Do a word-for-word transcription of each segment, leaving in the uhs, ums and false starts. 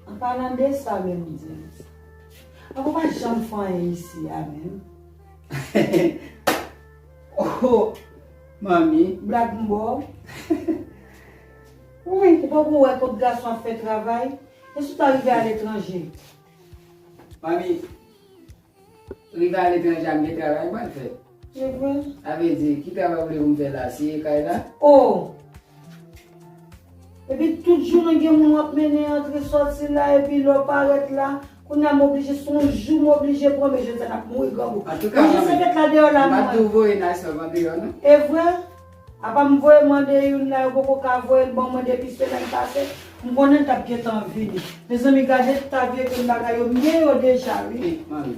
An palan de sa menm, James, an pa janm fè anyen isi a menm. Oh, manmi. Blag m ba w. Wi, ou poko wè kot gason ap fè travay? E si w ta rive aletranje? Manmi, rive aletranje a, m gen travay m pral fè. Se vre? Sa vle di, ki travay ou vle pou m fè la? Siye kay la? Oh! Epi tout jounen gen moun w ap mennen antre sòti la, epi lè w parèt la, kounye a m oblije, se yon jou m oblije pran, men jodi a n ap mouri grangou. Antouka, manmi, m ap tou voye Naysòl andeyò, non? E vre? Apa m voye mande youn la, yo poko ka voye l ban mwen depi semèn pase, m konnen l t ap gentan vini. Mezanmi, gade ta vye grenn bagay yo, m gen yo deja, wi. Eh, manmi.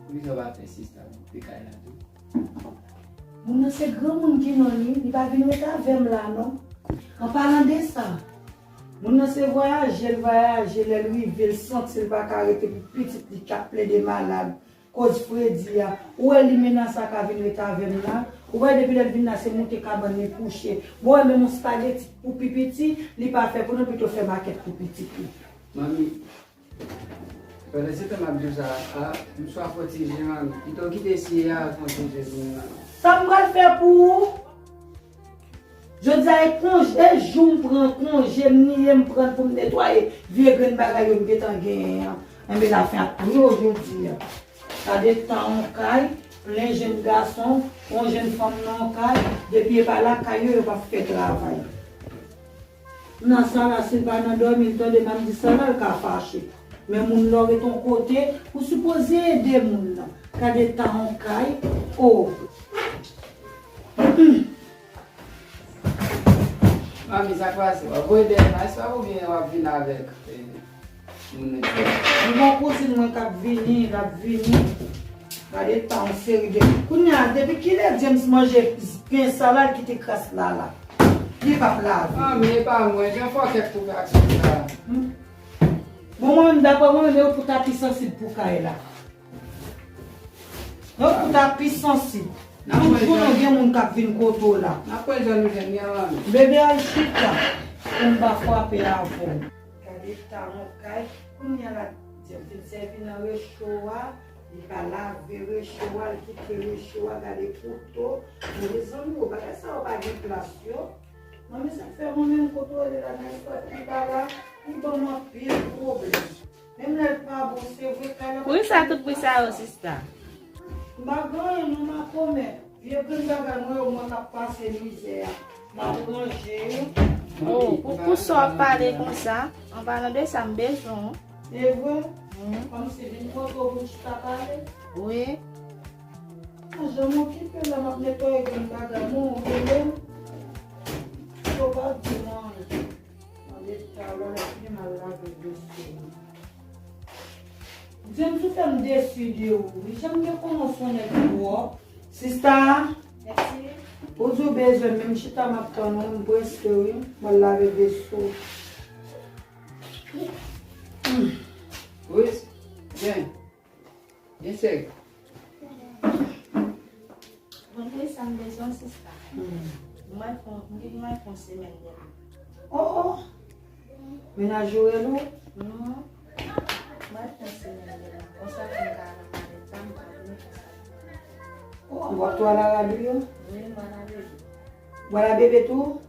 Poukisa w pa fè sista m kite kay la tou? Moun nan se granmoun ki non li, li pa vin ret avè m la non. An palan de sa, moun nan se vwayaje l vwayaje, lè l rive l santi l pa ka rete pou pitit li k ap plede malad, koz fredi a. Ou wè limena sa ka vin ret avè m la? Ou wè depi lè l vin la se moute kabann li kouche. Bon, wè menm yon spageti pou pi piti, li pa fè pou nou, pito fè makèt pou pitit li. Manmi, pandan se tan m ap di w sa a, m swa fò ti je, manmi. Pito kite siye a fè yon ti je pou mwen, manmi. Sa m pral fè pou ou? Jodi a e konje, e jou m pran konje, m niye m pran pou m netwaye vye grenn bagay yo m gentan genyen an. Enben lafen ap tou yo jodi a. Gade tan yon kay, plen jenn gason, yon jenn fanm nan yon kay, depi e pa lakay yo, yo p ap fè travay. Nan sa la, si l pa nan dòmi, l tande m ap di sa la, l ka fache. Men moun lè w ret yon kote, ou sipoze ede moun nan. Gade tan yon kay, o. Manmi, sa k pase? W ap voye dèyè Naysòl oubyen w ap vin avèk, eh, moun nan ki... M gon kouzin mwen k ap vini, l ap vini. Gade tan yon seri de... Kounye a, depi kilè James manje pen sa la, l kite kras la la? Li p ap lave. Manmi, e pa mwen, jan fòkèt pou fè aksyon sa. Hmm. Bon, mwen menm, daprè mwen menm, e ou pou ta pi sansib pou kay la. Donk, ou ta pi sansib. Tout jounen gen moun k ap vin kote w la. N ap wè jan nou jwenn li an, manmi. Bebe, al chita pou m pa frape avè w. Gade ta yon kay. Kounye a la, James fin sèvi nan recho a. Li pa lave recho a, li kite recho a, gade kouto. Men mezanmi, o, bagay sa yo pa gen plas yo. Manmi, sa k fè mwen menm kote w rele la nan espòt ki pa la, li ban m anpil pwoblèm. Menm lè l pa bon, se vre, kay la pa... Poukisa tout bri sa yo, sista? M pa gen anyen non, makomè. Vye grenn bagay mwen yo, mwen k ap pase mizè a. M ap ranje yo. Oh, pou, pou sa w ap pale konsa, an palan de sa, m bezwen w. Se vre? Wi. Kòmsi vin kote w pou chita pale? Wi. Mwen janm okipe lè m ap netwaye grenn bagay mwen, ou rele m. Yo pa di mwen anyen. Mande talè lè fini m al lave veso. James, ou fè m desi de ou wi. Jan m te konnen w se yon nèg pwòp. Sista, mèsi. Ou di w bezwen m, men m chita m ap tann ou, m prese wi. M al lave veso. Wi, byen. Byen sèk. Mwen te sa m bezwen sista. Hmm. Mwen fon, m gen mwen fon semèn deja. Oh, oh. Mennaj ou rele w? Non. Mwen fon semèn deja. Konsa pou m ka nan malèt sa, m pa vle konsa. Oh, w ap tou al Arabi wi? Wi, m al Arabi. W al a bebe tou?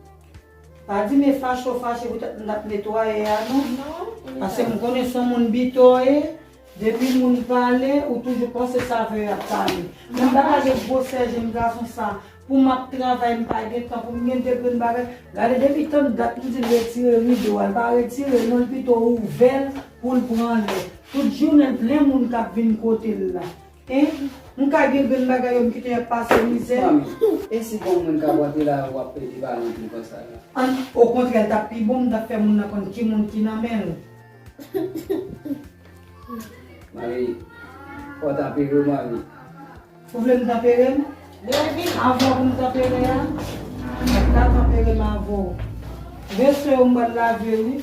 Pa di men fache w fache poutèt m t ap netwaye a non. Non, paske m konnen se yon moun bito w ye. Depi moun pale, ou toujou panse sa vle y ap pale. Men m pa ka gen gwosè jenn gason sa. Pou m ap travay, m pa gen tan pou m gen de grenn bagay. Gade depi tann dat m di l retire rido a, l pa retire non, l pito ouvè l pou l pran lè. Tout jounen l plen moun k ap vin kote l la. Hein? M ka gen grenn bagay yo m kite y ap pase mizè. Manmi, e si gon moun k ap antre la, w ap pede pale anpil konsa la? An, okontrè, l t ap pi bon, m t ap fè moun nan konn ki moun ki nan men l. Manmi, fò w tanpere w, manmi. Ou vle m tanpere m? Avè w pou m tanpere a? M pa ka tanpere m avè w. Veso yo m pral lave wi.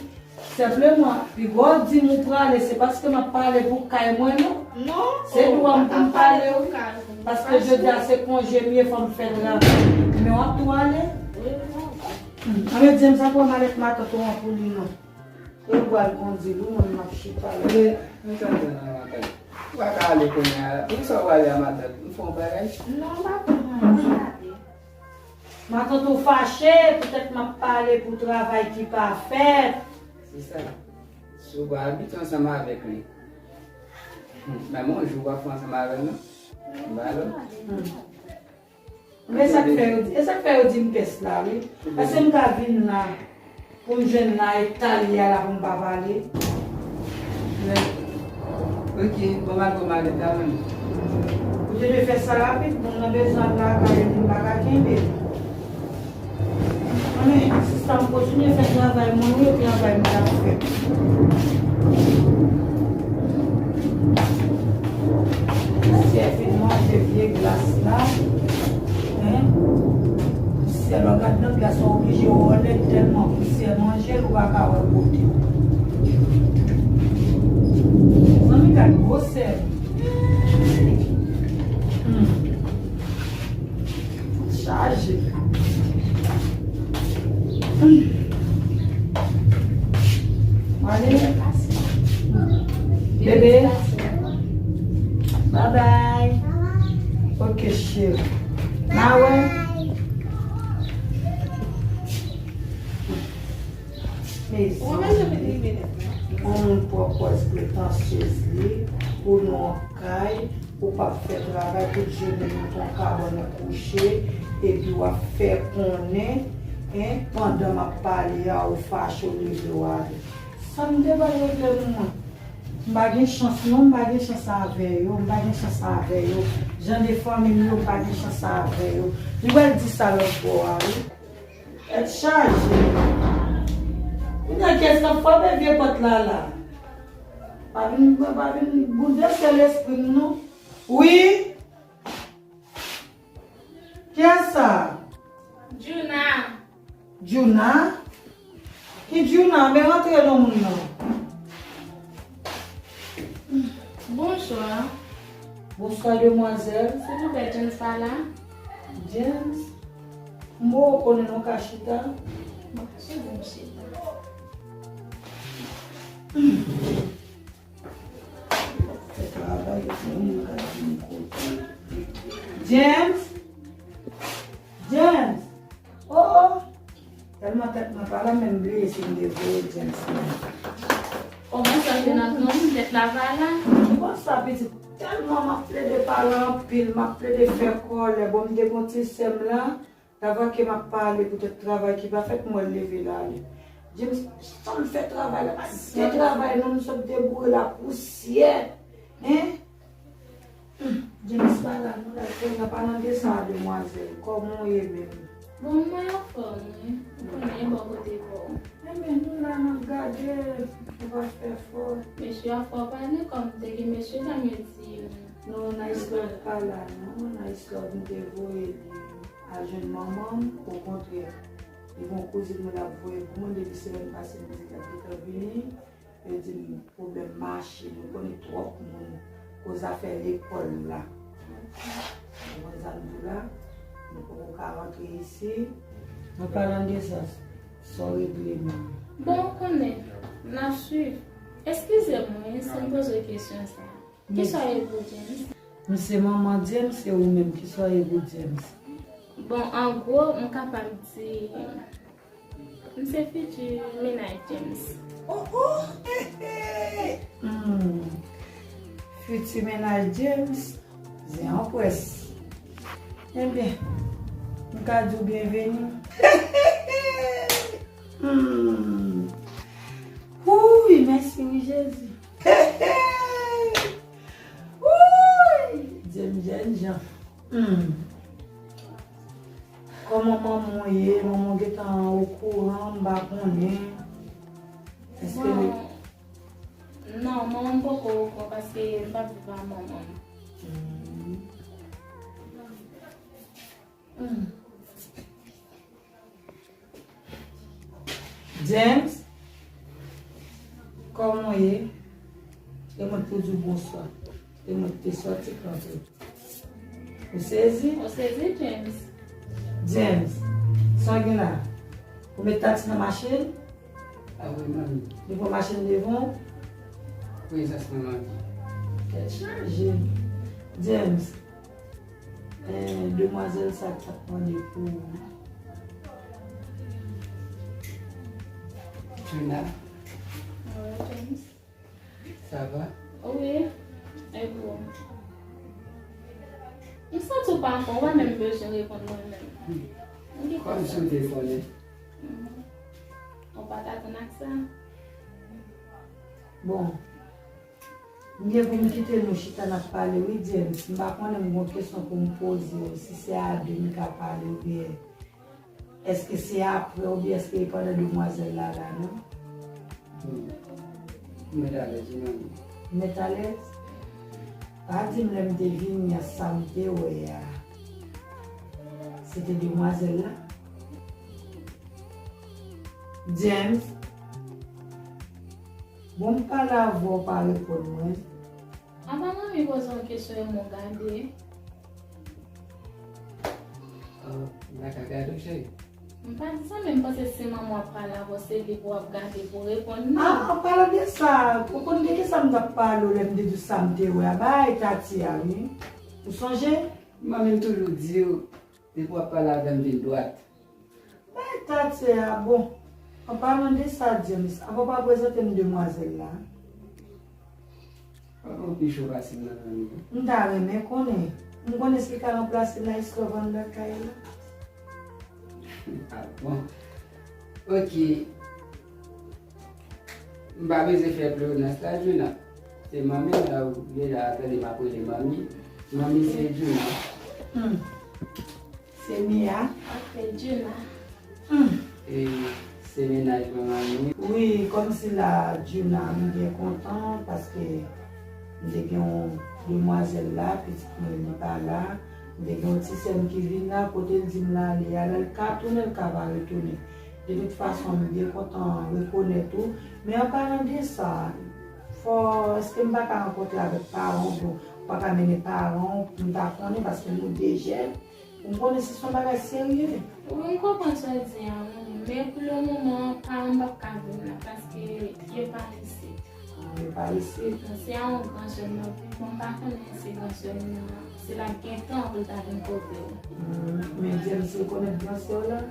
Senpleman, pi gwo di m ou prale, se paske m ap pale pou kay mwen non. Non. Se dwa m pou m pale wi. Paske jodi a se konje m ye, fò m fè travay. Men w ap tou ale? Wi, wi. Anben, James, sa pran malèt matant ou an pou li non. E ou pral kondi l, ou menm m ap chita la. Men, men tann, tann, tann, tann. Ou pa ka ale kounye a. Pou sa w ale a matant? M fè yon bagay? Non, m pa pran malèt, m pa ale. Matant ou fache, poutèt m ap pale pou travay ki pa fèt. Se sa. Si w pa abitye ansanm avèk li. Hmm, men yon jou w ap fè ansanm avè l, non? M ba l. Hmm. Men sa k fè yo di, e sa k fè yo di m pès la, wi. Èske m ka vin la pou m jwenn la e talye a la pou m pa pale? Men, ok, bon, m al pran malèt la menm. Ou te dwe fè sa rapid, moun nan bezwen al lakay li, m pa ka kenbe. Anben, sista, m kontinye fè travay mwen, wi, travay m t ap fè. Pousyè fin manje vye glas la. Hein? Pousyè, lè w gad nan glas, w oblije wòlè tèlman pousyè manje l, ou pa ka wè kote. Zanmi, gad gwosè. Hmm. Chaje. Ale. Bebe. Bye bye. Ok, cheri. Na wè. Mezi. Yon moun pran pòz pretansyez li pou nou an kay. Ou p ap fè travay, tout jounen nan ton kabann ou kouche, epi w ap fè konnen, en, pandan m ap pale a, ou fache, ou leve, w ale. Sa m te bay regle pou mwen? M pa gen chans non, m pa gen chans avè yo, m pa gen chans avè yo. Jan de fanmi m yo, m pa gen chans avè yo. M pral di sa lòt bò a, wi. Tèt chaje. Kounye a, kiyès k ap frape vye pòt la, la? Pa vin, pa vin boulvèse lespri m, non. Wi? Kiyès sa? Djouna. Djouna? Ki Djouna? Men rantre non, moun nan. Bonswa. Bonswa, demwazèl. Silvouplè, James pa la? James? M poko konnen non, ka chita. Bon, se bon, chita. Fè travay, epi moun ka di m kote. James? James! Oh, oh! Tèlman tèt mwen pa la, menm bliye si m te voye James menm. Kòman sa fè n ap non, tèt la pa la? Kòman sa, pitit? Tèlman m ap plede pale anpil, m ap plede fè kòlè. Bon, m te gon ti sè m la, Tava ke m ap pale poutèt travay ki pa fèt, m wè l leve l ale. James, jan l fè travay la, pa gen travay non, m sot deboure la pousyè. Hein? Hmm, James pa la non, la fè nan pa nan de sa, demwazèl. Kòman w ye menm? Bon, mwen anfòm, wi. Ou konnen bò kote kò w. Enben, nou la, n ap gade, nou pa fè fò. Mesye a fò pale, kòm te gen mesye dam yo di. Non, Nice Love pa la non, Nice Love m te voye li al jwenn manman m, okontrè, li gon kouzin mwen l ap voye pou mwen depi semèn pase, m di l ap gentan vini, yo di m pwoblèm mache, nou konnen twòp moun, koz afè lekòl la. Ou konprann sa m di w la, nou poko ka rantre isi. An palan de sa, sa w regle menm? Bon, ou konnen, n ap swiv. Eskize m wi, si m poze w kesyon sa. Kisa w ye pou James? M se manman James, e ou menm, kisa w ye pou James? Bon, an gwo, m kapab di, m se fiti mennaj James. Oh, oh! Hmm. Fiti mennaj James, zen an pwès. Enben, m ka di w byenveni. Hmm. Wouy, mèsi wi, Jezi. Wouy! James jènjan. Hmm. Kòman manman w ye? Manman w gentan okouran? M pa konnen. Èske li... Bon, non, manman m poko okouran paske m p ap viv ak manman m. Hmm. Hmm. James, kòman w ye? E mwen t pou di w bonswa. E mwen t te sòti kanpe. Ou sezi? Ou sezi, James? James, sa w gen la? Ou met Tati nan machin? A wi, manmi. Li pran machin devan? Prezans mwen manmi. Tèt chaje. James, eh, demwazèl sa k t ap mande pou ou. Juna. Wi, James. Sa va? Wi. E pou ou? M santi w pa anfòm, ou pa menm bezwen reponn mwen menm. Kòm si w te konnen. Ou pa t atann ak sa? Bon, m gen pou m kite nou chita n ap pale wi, James. M pa konnen m gon kesyon pou m poze w, si se a de n ka pale oubyen èske se apre oubyen èske e pandan demwazèl la la non? Hmm. M mèt alèz wi manmi. Mèt alèz? Pa di m lè m te vini an sa m te wè a. Se te demwazèl la? James. Bon, m pale avè w, pa reponn mwen. Apa manmi poze yon kesyon e mwen gade? Ah, m pa ka gade w, cheri. M pa di sa, men m panse si manman w ap pale avè w, se li pou w ap gade pou w reponn li. Ah, an palan de sa, ou konn de kisa m t ap pale w lè m te di w sa m te wè a? Bagay Tati a, wi. Ou sonje? Manmi, m toujou di w, depi w ap pale avè m, vin dwat. Bay Tati a, bon. An palan de sa, James, apa w pa prezante m demwazèl la? Papa w pi cho pase m nan zanmi yo. M ta renmen konnen. M konnen si l ka ranplase Nice Love anndan kay la. Ah, bon. Ok. M pa bezwen fè plenans la, Juna. Se manmi la ou ye la, tande m ap rele manmi. Manmi se Juna. Hmm. Se Mia. Ok, Juna. Hmm. E se mennaj mwen manmi. Wi, kòmsi la, Juna, m byen kontan paske m te gen yon demwazèl la, pitit mwen li pa la. M te gen yon ti sè m ki vin la, kote l di m l ale a, lè l ka tounen, l ka pa retounen. De tout fason, m byen kontan rekonèt ou. Men an palan de sa, fò, èske m pa ka rankontre avèk paran w, pou w pa ka mennen paran w, pou m ta konnen, paske nou de jèn, pou m konnen si se yon bagay serye. Wi, m konprann sa w di a, wi. Men pou le moman, paran m p ap ka vin la, paske yo pa isit. Ah, yo pa isit? Non, se a yon gran sè m nan, bon, m pa konnen si gran sè m nan, si l ap gen tan pou l ta vin kote w. Hmm, men James rekonèt gran sè w la?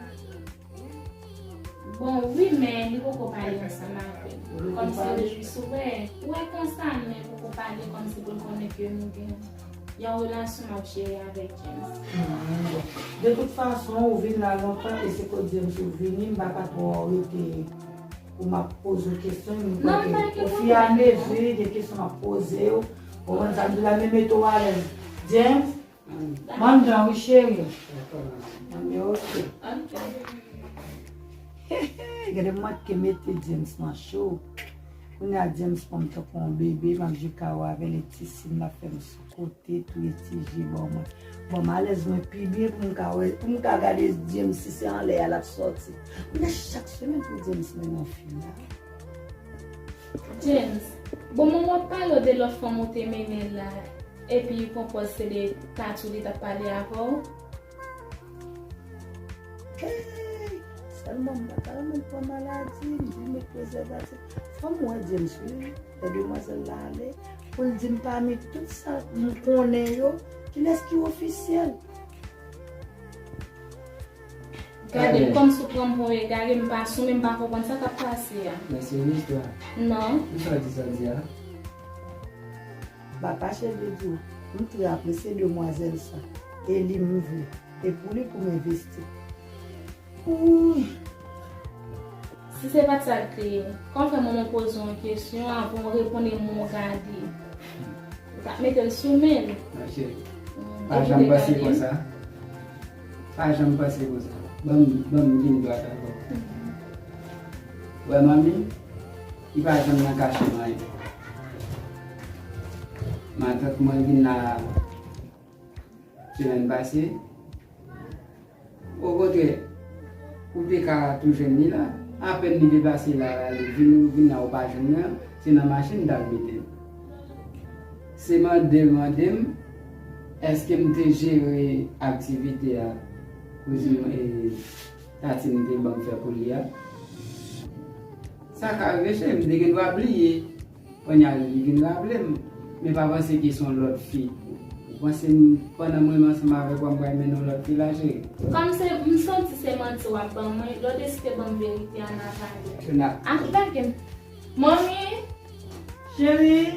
Bon, wi, men li poko pale ansanm avè m. Kòmsi yo depi sou wè, ou wè konsa, men poko pale kòmsi pou l konnen ke nou gen yon relasyon m ap jere avèk James. Hmm, bon. De tout fason, ou vin la lontan, e se kot James ou vini, m pa ka twò rete pou m ap poze w kesyon, m kwè ke ofiramezi de kesyon m ap poze w, ou konprann sa m di la, men mete w alèz. James, m anndan wi, cheri. Anben, ok. Ok. Gade m manke mete James nan cho. Kounye a James pran m tankou yon bebe, m ap jwe kawo avè l, e ti si m ap fè m sou kote, touye ti je bò mwen. Bon, m alèz mwen pi byen pou m ka wè, pou m ka gade James si se anlè a l ap sòti. Kounye a chak semèn pou James mennen yon fi la. James, bon, manman w ap pale w de lòt fanm ou te mennen la, epi pran pòz se de Tati li t ap pale avè w. Hey! Sèlman m pa ta renmen pran maladi, m di met prezèvatif. Fò m wè James wi, lè demwazèl la ale, pou l di m pami tout sa m konnen yo, kilès ki ofisyèl. Gade m kòmsi w pran m pou yon egare, m pa sou, men m pa konprann sa k ap pase a. Men se yon istwa. Non. Kisa w di sa w di a? Papa cheri di w, m trè apresye demwazèl sa. E li m vle. E pou li pou m envesti. Ooh. Si se pa t sa l te ye, kòman fè manman w poze w yon kesyon, avan w reponn e mwen w gade? Ou t ap mete l sou men l. Non, cheri. Mm, pa janm panse konsa. Pa janm panse konsa. Ban m, ban m vin dwat avè w. Mhm. Wè manmi, li pa janm nan kache m anyen. Matant mwen vin la semèn pase. Okontrè, ou te ka tou jwenn li la. Apèn li deplase la, li vin, ou vin la, ou pa jwenn li an, se nan machin m t al mete l. Se mande l mande m, èske m te jere aktivite a, kouzin mwen, e, Tati m te ban m fè pou li a. Sa ka rive, cheri, m te gen dwa bliye. Kounye a li gen raple m, men pa panse ke se yon lòt fi. Ou panse m, pandan m renmen ansanm avèk ou, m pral mennen yon lòt fi la, cheri? Kòm se, m santi se manti w ap ban mwen, lè w deside ban m verite a, n a pale. Ke n a... Ah, lage m. Manmi! Cheri!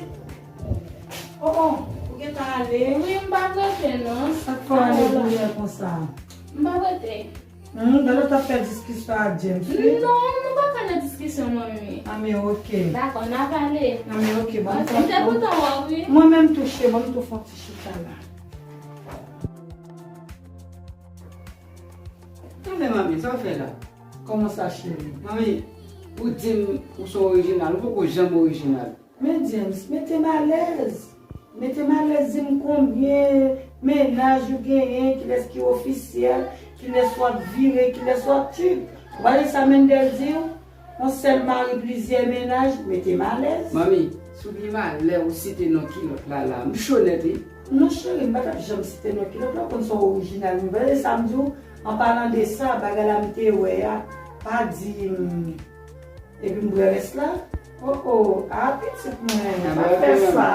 Oh, oh, ou gentan ale? Wi, m pa prete, non. Sa k fè w ale kounye a konsa? M pa prete. Hmm, gade w t ap fè diskisyon ak James, wi. Non, nou pa ka nan diskisyon, manmi. Anben, oke. Dakò, n a pale. Anben, oke, ban m... Ok, m te kontan wè w, wi. Mwen menm tou, cheri, ban m tou fè yon ti chita la. Tande, manmi, sa w fè la? Kòman sa, cheri? Manmi, ou di m ou se yon orijinal, ou poko janm orijinal. Men James, mete m alèz. Mete m alèz, di m konbyen mennaj ou genyen, kilès ki ofisyèl, kilès w ap vire, kilès w ap tchip. Ou pa tande sa Mendel di w? Yon sèl mari, plizyè mennaj, mete m alèz. Manmi, si w gen malè ou site non kilòt la la, m cho nèt, wi. Non, cheri, m pa t ap janm site non kilòt la, ou konn se yon orijinal. Men pa tande sa m di w, an palan de sa, bagay la m te wè a, pa di m. Epi m pran rès la. Oh, oh, a pitit mwen, pa fè sa.